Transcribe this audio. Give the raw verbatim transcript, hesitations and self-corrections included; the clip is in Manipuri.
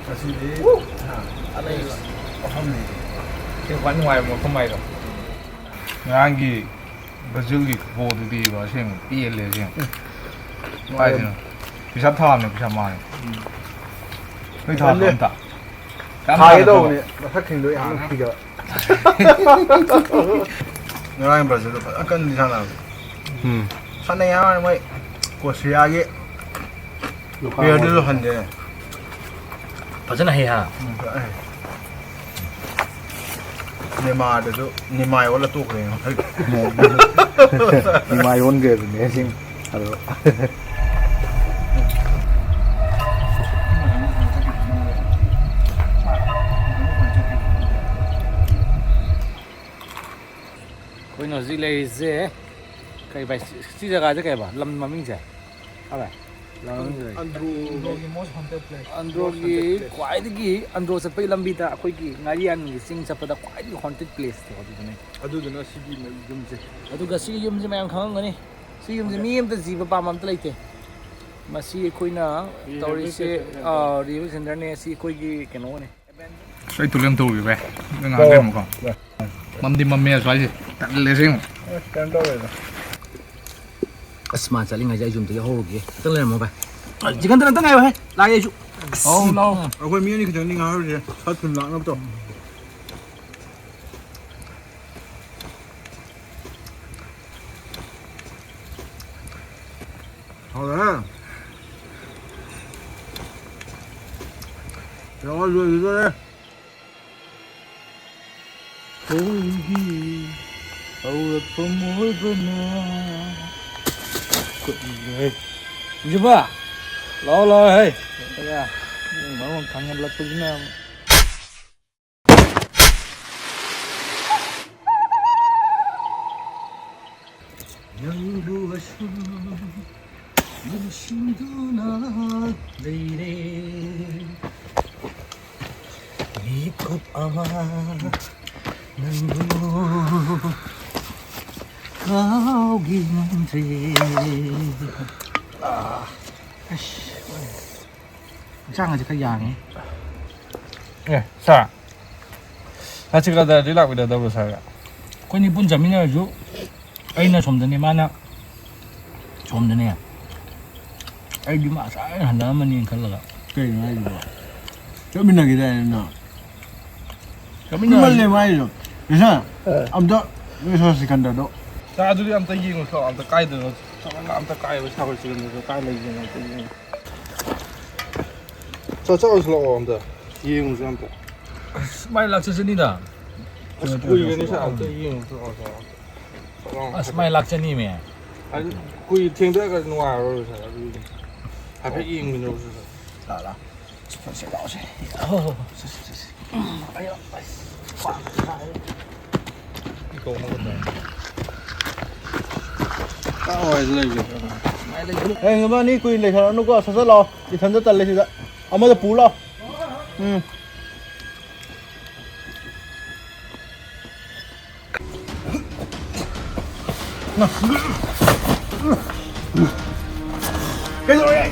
ꯉꯁꯤꯗꯤ ꯑꯅꯩꯕ ꯃꯐꯝꯅꯤ꯫ ꯁꯤ ꯈ꯭ꯋꯥꯏ ꯅꯨꯡꯉꯥꯏꯕ ꯃꯐꯝ ꯍꯥꯏꯗꯣ꯫ ꯉꯔꯥꯡꯒꯤ ꯕ꯭ꯔꯥꯖꯤꯜꯒꯤ ꯕꯣꯜꯗꯨꯗꯤꯕ ꯑꯁꯦꯡꯕ ꯄꯦꯜꯂꯦ ꯑꯁꯦꯡꯕ꯫ ꯀꯥꯏꯗꯩꯅꯣ? ꯄꯩꯁꯥ ꯊꯥꯕꯅꯦ, ꯄꯩꯁꯥ ꯃꯥꯡꯉꯦ꯫ ꯅꯣꯏ ꯊꯥꯗ꯭ꯔꯣ ꯑꯝꯇ? ꯀꯌꯥꯝ ꯊꯥꯒꯦ ꯊꯥꯅꯕ꯭ꯔꯣ? ꯇꯧꯕꯅꯦ, ꯃꯁꯛꯁꯤꯡꯗꯣ ꯌꯥꯝ ꯅꯨꯡꯁꯤꯗꯕ꯫ ꯉꯔꯥꯡ ꯕ꯭ꯔꯥꯖꯤꯜꯗꯣ ꯐꯖꯅ ꯀꯟꯅꯗꯤ ꯁꯥꯟꯅꯕꯅꯦ꯫ ꯎꯝ꯫ ꯁꯥꯟꯅꯩ ꯍꯥꯏꯕ ꯋꯥꯅꯤ, ꯃꯣꯏ ꯀ꯭ꯔꯣꯁꯤꯌꯥꯒꯤ ꯄ꯭ꯂꯦꯌꯔꯗꯨꯁꯨ ꯍꯟꯗꯦꯅꯦ꯫ ꯐꯖꯅ ꯍꯩ ꯍꯥ? ꯎꯝ, ꯐꯖꯅ ꯍꯩ꯫ ꯅꯦꯃꯥꯔꯗꯁꯨ ꯅꯦꯃꯥꯔ ꯑꯣꯜꯂ ꯇꯣꯛꯈ꯭ꯔꯦ꯫ ꯅꯦꯃꯥꯔ ꯑꯣꯟꯈ꯭ꯔꯦ ꯑꯗꯨꯅꯦ ꯑꯁꯦꯡꯕ꯫ ꯑꯗꯣ ꯑꯩꯈꯣꯏꯅ ꯍꯧꯖꯤꯛ ꯂꯩꯔꯤꯁꯦ ꯀꯩ ꯚꯥꯏ, ꯁꯤ ꯖꯒꯥꯁꯦ ꯀꯩ ꯍꯥꯏꯕ ꯂꯝ ꯃꯃꯤꯡꯁꯦ? ꯍꯥ ꯚꯥꯏ? ꯂꯝ ꯃꯃꯤꯡꯁꯦ ꯀꯩ? Andro. ꯑꯟꯗ꯭ꯔꯣꯒꯤ most haunted place꯫ ꯑꯟꯗ꯭ꯔꯣꯒꯤ most haunted place꯫ ꯈ꯭ꯋꯥꯏꯗꯒꯤ ꯑꯟꯗ꯭ꯔꯣ ꯆꯠꯄꯒꯤ ꯂꯝꯕꯤꯗ ꯑꯩꯈꯣꯏꯒꯤ ꯉꯥꯔꯤꯌꯥꯟꯒꯤ ꯆꯤꯡ ꯆꯠꯄꯗ ꯈ꯭ꯋꯥꯏꯗꯒꯤ haunted placeꯇꯣ ꯑꯗꯨꯗꯨꯅꯦ꯫ ꯑꯗꯨꯗꯨꯅ ꯁꯤꯒꯤ ꯌꯨꯝꯁꯦ꯫ ꯑꯗꯨꯒ ꯁꯤꯒꯤ ꯌꯨꯝꯁꯦ ꯃꯌꯥꯝ ꯈꯪꯉꯝꯒꯅꯤ꯫ ꯁꯤ ꯌꯨꯝꯁꯦ ꯃꯤ ꯑꯝꯇ ꯖꯤꯕ ꯄꯥꯝꯕ ꯑꯝꯇ ꯂꯩꯇꯦ꯫ ꯃꯁꯤ ꯑꯩꯈꯣꯏꯅ ꯇꯧꯔꯤꯁꯦ, rehabilitation center꯫ ꯑꯥ, rehabilitation centerꯅꯦ꯫ ꯁꯤ ꯑꯩꯈꯣꯏꯒꯤ ꯀꯩꯅꯣꯅꯦ꯫ ꯑꯩ ꯇꯣꯏꯂꯦꯠ ꯑꯃ ꯇꯧꯔꯨꯒꯦ ꯚꯥꯏ꯫ ꯑꯗꯨ ꯉꯥꯏꯍꯥꯛ ꯇꯧꯔꯣ꯫ ꯂꯩꯔꯝꯃꯨꯀꯣ꯫ ꯃꯝꯗꯤ ꯃꯝꯃꯦ ꯑꯁ꯭ꯋꯥꯏꯁꯦ꯫ ꯇꯜꯂꯦ ꯑꯁꯦꯡꯕ꯫ ꯑꯁ, ꯀꯩꯝ ꯇꯧꯔꯣꯏꯗ꯫ ꯑꯁ, ꯃꯥ ꯆꯠꯂꯤꯉꯩꯁꯦ ꯑꯩꯁꯨ ꯑꯝꯇ ꯌꯥꯎꯍꯧꯔꯨꯒꯦ꯫ ꯉꯥꯛꯇꯪ ꯂꯩꯔꯝꯃꯣ ꯚꯥꯏ꯫ ꯆꯤꯛꯀꯟ ꯇꯔꯥ ꯑꯝꯇ ꯉꯥꯏꯌꯣꯍꯦ꯫ ꯂꯥꯛꯑꯦ ꯑꯩꯁꯨ꯫ ꯑꯁ꯫ ꯑꯧ, ꯂꯥꯛꯑꯣ꯫ ꯑꯩꯈꯣꯏ ꯃꯤ ꯑꯅꯤ ꯈꯛꯇꯪꯗꯤ ꯉꯥꯏꯍꯧꯔꯤꯁꯦ꯫ ꯁꯠ ꯊꯨꯅ ꯂꯥꯛꯅꯕ ꯇꯧ꯫ ꯍꯥꯎꯔꯦ꯫ ꯌꯥꯎꯔ ꯂꯣꯏꯈꯤꯗꯣꯔꯦ꯫ ꯈꯣꯏꯒꯤ ꯍꯧꯔꯛꯐꯝ ꯑꯣꯏꯕꯅ ꯀꯨꯠꯂꯤꯉꯩ꯫ ꯖꯤꯕꯥ! ꯂꯥꯛꯑꯣ, ꯂꯥꯛꯑꯣ, ꯍꯩ꯫ ꯃꯔꯣꯟ ꯈꯪꯍꯜꯂꯛꯄꯁꯤꯅ꯫ ꯅꯪꯕꯨ ꯑꯁꯨꯝ ꯅꯤꯡꯁꯤꯡꯗꯨꯅ ꯂꯩꯔꯦ꯫ ꯃꯤꯀꯨꯞ ꯑꯃ ꯅꯪꯕꯨ ꯀꯥꯎꯒꯦ ꯉꯝꯗ꯭ꯔꯦ꯫ ꯑꯥ, ꯑꯁ꯫ ꯍꯛꯆꯥꯡ ꯑꯁꯤ ꯈꯔ ꯌꯥꯡꯉꯦ꯫ ꯑꯦ ꯁꯥꯔ, ꯁꯥꯔ ꯁꯤꯀꯟꯗꯔꯗꯤ ꯂꯥꯛꯃꯤꯟꯅꯗꯕ꯭ꯔꯣ ꯁꯥꯔꯒ? ꯑꯩꯈꯣꯏꯅꯤ ꯄꯨꯟ ꯆꯠꯃꯤꯟꯅꯔꯁꯨ ꯑꯩꯅ ꯁꯣꯝꯗꯅꯤ, ꯃꯥꯅ ꯁꯣꯝꯗꯅꯦ꯫ ꯑꯩꯗꯤ ꯃꯥ ꯉꯁꯥꯏ ꯍꯟꯗꯛꯑꯝꯃꯅꯤꯅ ꯈꯜꯂꯒ꯫ ꯀꯩꯅꯣ ꯍꯥꯏꯁꯤꯕꯣ? ꯆꯠꯃꯤꯟꯅꯈꯤꯗꯥꯏꯅꯦ ꯅꯪ? ꯆꯠꯃꯤꯟꯅꯔꯁꯨ ꯀꯨꯏꯃꯜꯂꯦ ꯃꯥꯏꯗꯣ꯫ ꯏꯁꯥ ꯑꯝꯇ ꯅꯣꯏ ꯁꯥꯔ ꯁꯤꯀꯟꯗꯔꯗꯣ꯫ ꯁꯥꯔ ꯑꯗꯨꯗꯤ ꯑꯝꯇ ꯌꯦꯡꯉꯨꯁꯣ, ꯑꯝꯇ ꯀꯥꯏꯗꯅꯣ ꯁꯥꯔ ꯑꯝꯇ ꯀꯥꯏꯕ ꯁꯥꯔ ꯁꯤꯀꯟꯗꯔꯗꯣ ꯀꯥꯏ ꯂꯩꯒꯦꯅ ꯑꯝꯇ ꯌꯦꯡꯉꯨ꯫ ꯁꯥꯔ ꯆꯥꯛ ꯑꯣꯏꯁꯤꯜꯂꯛꯑꯣ ꯑꯝꯇ ꯌꯦꯡꯉꯨꯁꯦ ꯑꯝꯇ꯫ ꯑꯁ, ꯃꯥꯏ ꯂꯥꯛꯆꯁꯅꯤꯗ꯫ ꯑꯁ ꯀꯨꯏꯒꯅꯤ ꯁꯥꯔ ꯑꯝꯇ ꯌꯦꯡꯉꯨꯁꯤ ꯂꯥꯛꯑꯣ ꯁꯥꯔ ꯑꯝꯇ꯫ ꯂꯥꯛꯑꯣ ꯑꯁ, ꯍꯥꯏꯐꯦꯠ꯫ ꯃꯥꯏ ꯂꯥꯛꯆꯅꯤꯃꯦ꯫ ꯑꯗꯨ ꯀꯨꯏ ꯊꯦꯡꯊꯔꯒꯗꯤ ꯅꯨꯡꯉꯥꯏꯔꯔꯣꯏ ꯁꯥꯔ ꯑꯗꯨꯒꯤꯅꯤ꯫ ꯍꯥꯏꯐꯦꯠ ꯌꯦꯡꯃꯤꯟꯅꯔꯨꯁꯤ ꯁꯥꯔ꯫ ꯂꯥꯛꯑꯣ, ꯂꯥꯛꯑꯣ꯫ ꯆꯠꯁꯤ, ꯂꯥꯛꯑꯣꯁꯦ꯫ ꯍꯣ, ꯍꯣ, ꯍꯣ꯫ ꯆꯠꯁꯤ, ꯆꯠꯁꯤ꯫ ꯑꯌꯣ, ꯑꯁ, ꯄꯥꯛ ꯁꯥꯏ꯫ ꯏꯀꯣ ꯑꯃꯒ ꯇꯧꯔꯦ꯫ ꯀꯥꯏꯋꯥꯏꯗ ꯂꯩꯒꯦ? ꯃꯥꯏ ꯂꯩ꯫ ꯍꯌꯦꯡ ꯑꯃ ꯑꯅꯤ ꯀꯨꯏꯅ ꯂꯩꯊꯔꯛꯑꯅꯨꯀꯣ, ꯁꯠ ꯁꯠ ꯂꯥꯛꯑꯣ꯫ ꯏꯊꯟꯗ ꯇꯜꯂꯦ ꯁꯤꯗ꯫ ꯑꯃꯗ ꯄꯨ ꯂꯥꯛꯑꯣ꯫ ꯎꯝ꯫ ꯀꯩꯗꯧꯔꯦ?